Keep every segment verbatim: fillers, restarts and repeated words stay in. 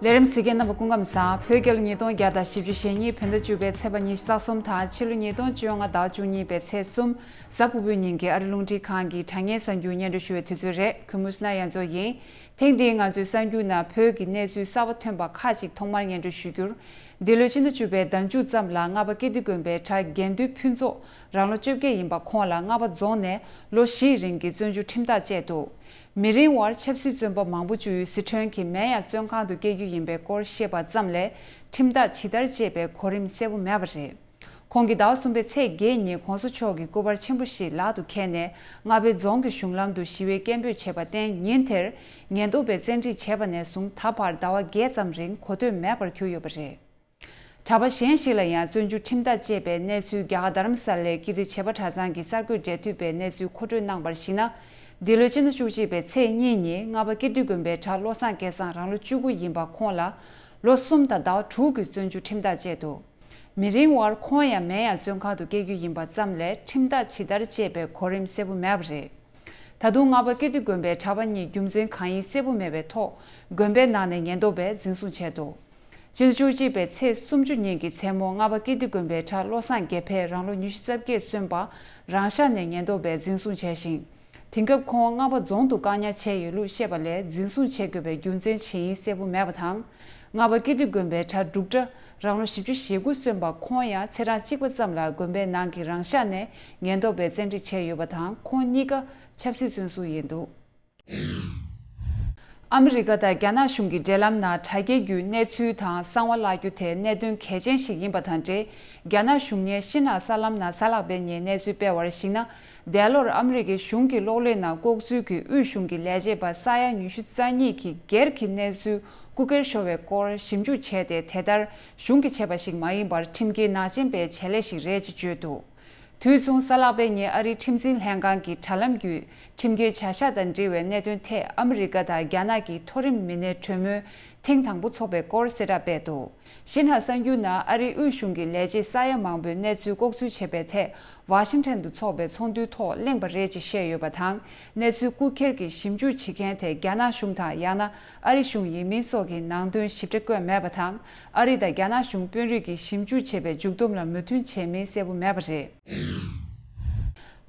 ལས་རིམ་གཟིགས་མཁན་རྣམ་པ་སྐུ་ཁམས་བཟང་། བོད་རྒྱལ་ལོ་ཉིས་སྟོང་བརྒྱ་དང་བཞི་བཅུ་ཞེ་གཉིས་བོད་ཟླ་བཅུ་པའི་ཚེས་པ་ཉི་ཤུ་རྩ་གསུམ་དང་ཕྱི་ལོ་ཉིས་སྟོང་བཅོ་ལྔ་ཟླ་བཅུ་གཉིས་པའི་ཚེས་གསུམ། གཟའ་ཕུར་བུའི་ཉིན་གྱི་ཨ་རི་རླུང་འཕྲིན་ཁང་གི་དྲ་བརྙན་གསར་འགྱུར་སྙན་སྒྲོན་ཞུ་བའི་དུས་ཚོད་རེད། གུས་མོ་སྣ་ཡན་མཚོ་ཡིན། ཐེངས་འདིའི་ང་ཚོའི་གསར་འགྱུར་ནང་བོད་ཀྱི་གནས་ཚུལ་གསར་པ་ཐོན་པ་ཁག་ཅིག་ཐོག་མར་སྙན་སྒྲོན་ཞུ་རྒྱུར། འདི་ལོའི་ཕྱི་ཟླ་བཅུ་པའི་ཟླ་མཇུག་ཙམ་ལ་རྔ་པ་ཀིརྟི་དགོན་པའི་གྲྭ་དགེ་འདུན་ཕུན་ཚོགས་རང་ལོ་བཅོ་བརྒྱད་ཡིན་པ་ཁོང་ལ་རྔ་པ་རྫོང་ནས་ལོ་བཞིའི་རིང་གི་བཙོན་འཇུག་ཁྲིམས་ཐག་བཅད་འདུག་མི་རིང་བར་ཆབ་སྲིད་བཙོན་པ་མང་པོ་བཅུག་ཡུལ་སི་ཁྲོན་གྱི་མེན་ཡང་བཙོན་ཁང་དུ་བསྐྱལ་རྒྱུ་ཡིན་པའི་སྐོར་བཤད་པ་ཙམ་ལས་ཁྲིམས་ཐག་ཇི་ལྟར་བཅད་པའི་གོ་རིམ་གསལ་པོ་མེད་པ་རེད། ཁོང་གིས་ཟླ་བ་གསུམ་པའི་ཚེས་བརྒྱད་ཉིན་གོང་ས་མཆོག་གི་སྐུ་པར་ཆེན་པོ་ཞིག་ལག་ཏུ་འཁྱེར་ནས་རྔ་པའི་རྫོང་གི་གཞུང་ལམ་དུ་ཞི་བའི་སྐད་འབོད་བྱས་པར་བརྟེན། ཉིན་དེར་ཉེན་རྟོག་པས་བཙན་ཁྲིད་བྱས་པ་ནས་བཟུང་ད་བར་ཟླ་བ་བརྒྱད་ཙམ་རིང་གོ་ཐོས་མེད་པར་གྱུར་ཡོད་པ་རེད། གྲྭ་པ་གཞན་ཞིག་ལ་ཡང་བཙོན་འཇུག་ཁྲིམས་ཐག་བཅད་པའི་གནས་ཚུལ་རྒྱ་གར་རྡ་རམ་ས་ལའི་ཀིརྟི་བྱེས་པ་གྲྭ་ཚང་གི་གསར་འགོད་འབྲེལ་མཐུད་པས་གནས་ཚུལ་མཁོ་སྤྲོད་གནང་བར་གཞིགས་ན། འདི་ལོའི་ཕྱི་ཟླ་བཅུ་གཅིག་པའི་ཚེས་གཉིས་ཉིན་རྔ་པ་ཀིརྟི་དགོན་པའི་གྲྭ་བློ་བཟང་སྐལ་བཟང་རང་ལོ་བཅུ་དགུ་ཡིན་པ་ཁོང་ལ་ལོ་གསུམ་དང་ཟླ་བ་དྲུག་གི་བཙོན་འཇུག་ཁྲིམས་ཐག་བཅད་འདུག་མི་རིང་བར་ཁོང་ཡང་མེན་ཡང་བཙོན་ཁང་དུ་བསྐྱལ་རྒྱུ་ཡིན་པ་ཙམ་ལས་ཁྲིམས་ཐག་ཇི་ལྟར་བཅད་པའི་གོ་རིམ་གསལ་པོ་མེད་པ་རེད། ད་དུང་རྔ་པ་ཀིརྟི་དགོན་པའི་གྲྭ་པ་གཉིས་རྒྱུ་མཚན་གང་ཡིན་གསལ་པོ་མེད་པའི་ཐོག་དགོན་པའི་ནང་ནས་ཉེན་རྟོག་པས་འཛིན་བཟུང་བྱས་འདུག་ཕྱི་ཟླ་བཅུ་གཅིག་པའི་ཚེས་སུམ་ཅུ་ཉིན་གྱི་མཚན་མོ་རྔ་པ་ཀིརྟི་དགོན་པའི་གྲྭ་བློ་བཟང་དགེ་འཕེལ་རང་ལོ་ཉི་ཤུ་རྩ་བརྒྱད་སོན་པ་རང་ཤག་ནས་ཉེན་རྟོག་པས་འཛིན་བཟུང་བྱས་ཤིང་། དེང་སྐབས་ཁོང་རྔ་པ་རྫོང་དུ་བཀག་ཉར་བྱས་ཡོད་ལུགས་བཤད་པ་ལས་འཛིན་བཟུང་བྱེད་དགོས་པའི་རྒྱུ་མཚན་ཇི་ཡིན་གསལ་པོ་མེད་པ་དང་། རྔ་པ་ཀིརྟི་དགོན་པའི་གྲྭ་འབྲུག་སྒྲ་རང་ལོ་བཞི་བཅུ་ཞེ་དགུ་སོན་པ་ཁོང་ཡང་ཚེས་གྲངས་གཅིག་པ་ཙམ་ལ་དགོན་པའི་ནང་གི་རང་ཤག་ནས་ཉེན་རྟོག་པས་བཙན་ཁྲིད་བྱས་ཡོད་པ་དང་། ཁོང་གཉིས་ཀ་ཆབ་སྲིད་བཙོན་ཟུར་ཡིན་འདུག་ཨ་མི་རི་ཀ་དང་རྒྱ་ནག་གཞུང་གི་འབྲེལ་ལམ་ནང་དྲ་རྒྱའི་བརྒྱུད་གནས་ཚུལ་དང་གསང་བ་བརླག་རྒྱུ་དེ་གནད་དོན་གལ་ཆེན་ཞིག་ཡིན་པ་དང་འབྲེལ། རྒྱ་ནག་གཞུང་གཉེར་ཤིན་ཧྭ་གསར་ལམ་ནང་གཟའ་ལྷག་པའི་ཉིན་གནས་ཚུལ་སྤེལ་བར་གཞིགས་ན། འདས་ལོར་ཨ་མི་རི་ཀའི་གཞུང་གི་གློག་ཀླད་ནང་ལྐོག་འཛུལ་གྱིས་དབུས་གཞུང་གི་ལས་བྱེད་པ་ས་ཡ་ཉི་ཤུ་རྩ་གཉིས་ཀྱི་སྒེར་གྱི་གནས་ཚུལ་རྐུ་འཁྱེར་ཤོར་བའི་སྐོར་ཞིབ་འཇུག་བྱས་ཏེ། དེ་ལྟར་གཞུང་གིས་བྱས་པ་ཞིག་མ་ཡིན་པར་ཁྲིམས་འགལ་ནག་ཅན་པའི་བྱེད་ལས་ཤིག་རེད་ཅེས་བརྗོད་འདུག་དུས་མཚུངས་གཟའ་ལྷག་པའི་ཉིན་ཨ་རིའི་ཁྲིམས་འཛིན་ལྷན་ཁང་གི་དྲ་ལམ་བརྒྱུད་ཁྲིམས་འགལ་བྱ་གཞག་དང་འབྲེལ་བའི་གནད་དོན་ཐད་ཨ་མི་རི་ཀ་དང་རྒྱ་ནག་གི་མཐོ་རིམ་མི་སྣའི་གྲོས་མོལ་ཐེངས་དང་པོ་འཚོགས་པའི་སྐོར་གསལ་བསྒྲགས་སྤེལ་འདུག་ཤིན་ཧྭ་གསར་འགྱུར་ནང་ཨ་རིའི་དབུས་གཞུང་གི་ལས་བྱེད་ས་ཡ་མང་པོས་གནས་ཚུལ་ལྐོག་འཛུལ་བྱས་པའི་ཐད་ཝ་ཤིང་ཊོན་དུ་འཚོགས་པའི་ཚོགས་འདུའི་ཐོག་གླེང་བ་རེད་ཅེས་བཤད་ཡོད་པ་དང་། གནས་ཚུལ་རྐུ་འཁྱེར་གྱི་ཞིབ་འཇུག་བྱེད་མཁན་དེ་རྒྱ་ནག་གཞུང་དང་ཡང་ན་ཨ་རི་གཞུང་ཡིན་མིན་སོགས་ཀྱི་ནང་དོན་ཞིབ་ཕྲ་བཀོད་མེད་པ་དང་། ཨ་རི་དང་རྒྱ་ནག་གཞུང་དཔོན་རིགས་ཀྱིས་ཞིབ་འཇུག་བྱས་པའི་མཇུག་སྡོམ་ལ་མོས་མཐུན་བྱས་མིན་གསལ་པོ་མེད་པ་རེད།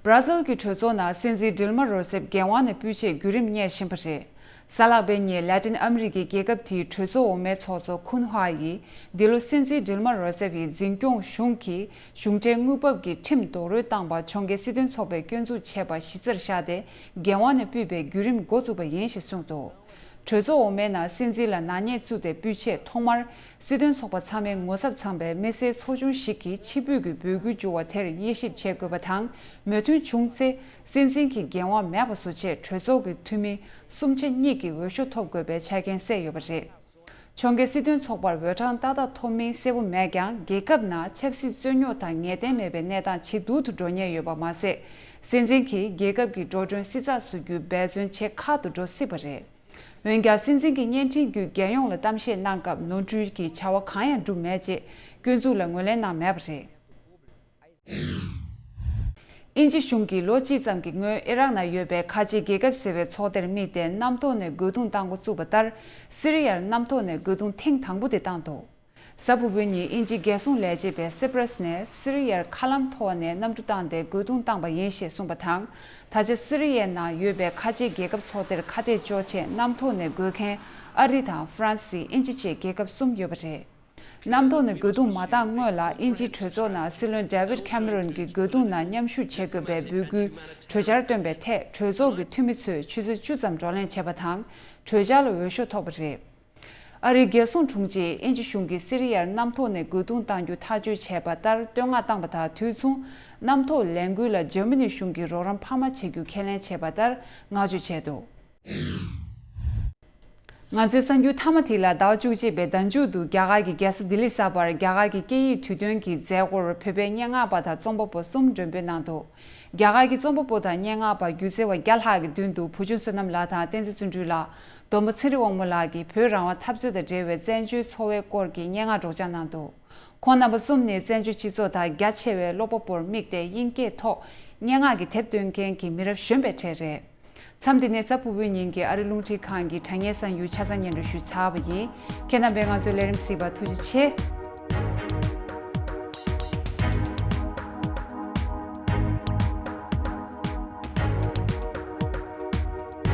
བྷ་ར་ཟིལ་གྱི་གྲོས་ཚོགས་ནང་སྲིད་འཛིན་ཌིལ་མ་རོ་སེབ་འགན་དབང་ནས་སྤུས་ཆད་བརྒྱུད་རིམ་གཉེར་བཞིན་པ་རེད། གཟའ་ལྷག་པའི་ཉིན་ལ་ཏིན་ཨ་མི་རི་ཀའི་རྒྱལ་ཁབ་དེའི་གྲོས་ཚོགས་འོག་མའི་ཚོགས་གཙོ་ཁུན་ཧྭ་ཡིས་འདི་ལོ་སྲིད་འཛིན་ཌིལ་མ་རོ་སེབ་ཀྱི་འཛིན་སྐྱོང་གཞུང་གིས་གཞུང་འབྲེལ་དངུལ་འབབ་ཀྱི་ཁྲིམས་རྡོག་རོལ་བཏང་པ་ཕྱོགས་འགལ་སྲིད་དོན་ཚོགས་པས་སྐྱོན་འཛུགས་བྱས་པ་གཞི་རྩར་བཞག་སྟེ། འགན་དབང་ནས་སྤུས་པའི་བརྒྱུད་རིམ་འགོ་བཙུགས་པ་ཡིན་ཞེས་གསུངས་འདུག་གྲོས་ཚོགས་འོག་མའི་ནང་སྲིད་འཛིན་ལ་ནག་ཉེས་བཙུགས་ཏེ་སྤུས་ཆད། ཐོག་མར་སྲིད་དོན་ཚོགས་པ་ཚང་མའི་ངོ་ཚབ་ཚང་པའི་མི་སེར་ཚོགས་ཆུང་ཞིག་གིས་ཕྱིར་འབུད་ཀྱི་འབོད་སྐུལ་བསྒྱུར་བ་དེར་དབྱེ་ཞིབ་བྱེད་དགོས་པ་དང་། མོས་མཐུན་བྱུང་ཚེ་སྲིད་འཛིན་གྱི་འགན་དབང་མེད་པ་བཟོ་ཆེད་གྲོས་ཚོགས་ཀྱི་འཐུས་མི་སུམ་ཆ་གཉིས་ཀྱི་འོས་ཤོག་ཐོབ་དགོས་པའི་ཆ་རྐྱེན་གསལ་ཡོད་པ་རེད། ཕྱོགས་འགལ་སྲིད་དོན་ཚོགས་པར་འོས་གྲངས་ཏག་ཏག་ཐོབ་མིན་གསལ་པོ་མེད་ཀྱང་། རྒྱལ་ཁབ་ནང་ཆབ་སྲིད་རྩོད་རྙོག་དང་ངེས་གཏན་མེད་པའི་གནས་སྟངས་ཇེ་སྡུག་ཏུ་འགྲོ་ཉེན་ཡོད་པ་མ་ཟད། སྲིད་འཛིན་གྱིས་རྒྱལ་ཁབ་ཀྱི་འགྲོ་གྲོན་བསྲི་ཚགས་བཟོ་རྒྱུའི་འབད་བརྩོན་ཇེ་ཁག་ཏུ་འགྲོ་སྲིད་པ་རེད། འོན་ཀྱང་། སྲིད་འཛིན་གྱི་བརྙན་འཕྲིན་བརྒྱུད་རྒྱལ་ཡོངས་ལ་གཏམ་བཤད་གནང་སྐབས་ནོར་འཁྲུལ་གྱི་བྱ་བ་གང་ཡང་བསྒྲུབས་མེད་ཅེས་སྐྱོན་འཛུགས་ལ་ངོས་ལེན་གནང་མེད་པ་རེད། དབྱིན་ཇི་གཞུང་གིས་ལོ་གཅིག་ཙམ་གྱི་སྔོན་ཨི་རག་ནང་ཡོད་པའི་ཁ་ཆེ་རྒྱལ་ཁབ་ཟེར་བའི་ཚོགས་སྡེར་དམིགས་ཏེ་གནམ་ཐོག་ནས་རྒོལ་རྡུང་བཏང་འགོ་བཙུགས་པ་ལྟར། སི་རི་ཡར་གནམ་ཐོག་ནས་རྒོལ་རྡུང་ཐེངས་དང་པོ་དེ་བཏང་འདུག་གཟའ་ཕུར་བུའི་ཉིན་དབྱིན་ཇིའི་རྒྱལ་སྲུང་ལས་བྱེད་པས་སི་པྲས་ནས་སི་རི་ཡར་མཁའ་ལམ་མཐོ་བ་ནས་གནམ་གྲུ་བཏང་སྟེ་རྒོལ་རྡུང་བཏང་པ་ཡིན་ཞེས་གསུངས་པ་དང་། ད་ཆ་སི་རི་ཡའི་ནང་ཡོད་པའི་ཁ་ཆེ་རྒྱལ་ཁབ་ཚོགས་སྡེར་ཁ་གཏད་གཅོག་ཆེད་གནམ་ཐོག་ནས་རྒོལ་མཁན་ཨ་རི་དང་ཧྥ་རན་སི། དབྱིན་ཇི་བཅས་རྒྱལ་ཁབ་གསུམ་ཡོད་པ་རེད། གནམ་ཐོག་ནས་རྒོལ་རྡུང་མ་བཏང་སྔོན་ལ་དབྱིན་ཇིའི་གྲོས་ཚོགས་ནང་སྲིད་བློན་ཌེ་ཝིད་ཁེ་མེ་རོན་གྱིས་རྒོལ་རྡུང་ནང་མཉམ་ཞུགས་བྱེད་དགོས་པའི་འབོད་སྐུལ་གྲོས་འཆར་བཏོན་པའི་ཐད། གྲོས་ཚོགས་ཀྱི་འཐུས་མི་ཚོས་ཆུ་ཚོད་བཅུ་ཙམ་བགྲོ་གླེང་བྱས་པ་དང་། གྲོས་འཆར་ལ་འོས་ཤོག་ཐོབ་པ་རེད། ཨ་རིའི་རྒྱལ་སྲུང་དྲུང་ཆེས་དབྱིན་ཇི་གཞུང་གིས་སི་རི་ཡར་གནམ་ཐོག་ནས་རྒོལ་རྡུང་གཏང་རྒྱུ་ཐག་གཅོད་བྱས་པ་ལྟར་བསྟོད་བསྔགས་བཏང་པ་དང་། དུས་མཚུངས་གནམ་ཐོག་ལས་འགུལ་ལ་འཇར་མ་ནི་གཞུང་གིས་རོགས་རམ་འཕར་མ་བྱེད་རྒྱུ་ཁས་ལེན་བྱས་པ་ལྟར་བསྔགས་བརྗོད་བྱས་འདུག་ང་ཚོའི་གསར་འགྱུར་མཐའ་མ་དེ་ལ། ཟླ་བ་བཅུ་གཅིག་པའི་ཟླ་མཇུག་ཏུ་རྒྱ་གར་གྱི་རྒྱལ་ས་ལྡི་ལི་གསར་པར་རྒྱ་གར་གྱི་སྐད་ཡིག་དུས་སྟོན་གྱི་མཛད་སྒོར་བོད་པའི་སྙན་ངག་པ་དང་རྩོམ་པ་པོ་གསུམ་མགྲོན་འབོད་གནང་འདུག་རྒྱ་གར་གྱི་རྩོམ་པ་པོ་དང་སྙན་ངག་པ་སྒྱུ་རྩལ་བ་བརྒྱ་ལྷག་གི་མདུན་དུ་བུ་ཆུང་བསོད་ནམས་ལགས་དང་བསྟན་འཛིན་བརྩོན་འགྲུས་ལགས། བསྡོམས་པ་ཚེ་རིང་དབང་མོ་ལགས་ཀྱིས་བོད་རང་དབང་འཐབ་རྩོད་དང་འབྲེལ་བའི་བཙན་བྱོལ་འཚོ་བའི་སྐོར་གྱི་སྙན་ངག་སྒྲོག་སྦྱང་གནང་འདུག་ཁོང་རྣམ་པ་གསུམ་ནི་བཙན་བྱོལ་སྤྱི་ཚོགས་དང་རྒྱ་ཆེ་བའི་ཀློག་པ་པོར་དམིགས་ཏེ་དབྱིན་སྐད་ཐོག་སྙན་ངག་གི་དེབ་འདོན་མཁན་གྱི་མི་རབས་གཞོན་པའི་གྲས་རེད། མཚམས་འདི་ནས་གཟའ་ཕུར་བུའི་ཉིན་གྱི་ཨ་རི་རླུང་འཕྲིན་ཁང་གི་དྲ་བརྙན་གསར་འགྱུར་ཆ་ཚང་སྙན་སྒྲོན་ཞུས་ཚར་བ་ཡིན། ཁྱེད་རྣམ་པས་ང་ཚོའི་ལས་རིམ་གཟིགས་པར་ཐུགས་རྗེ་ཆེ།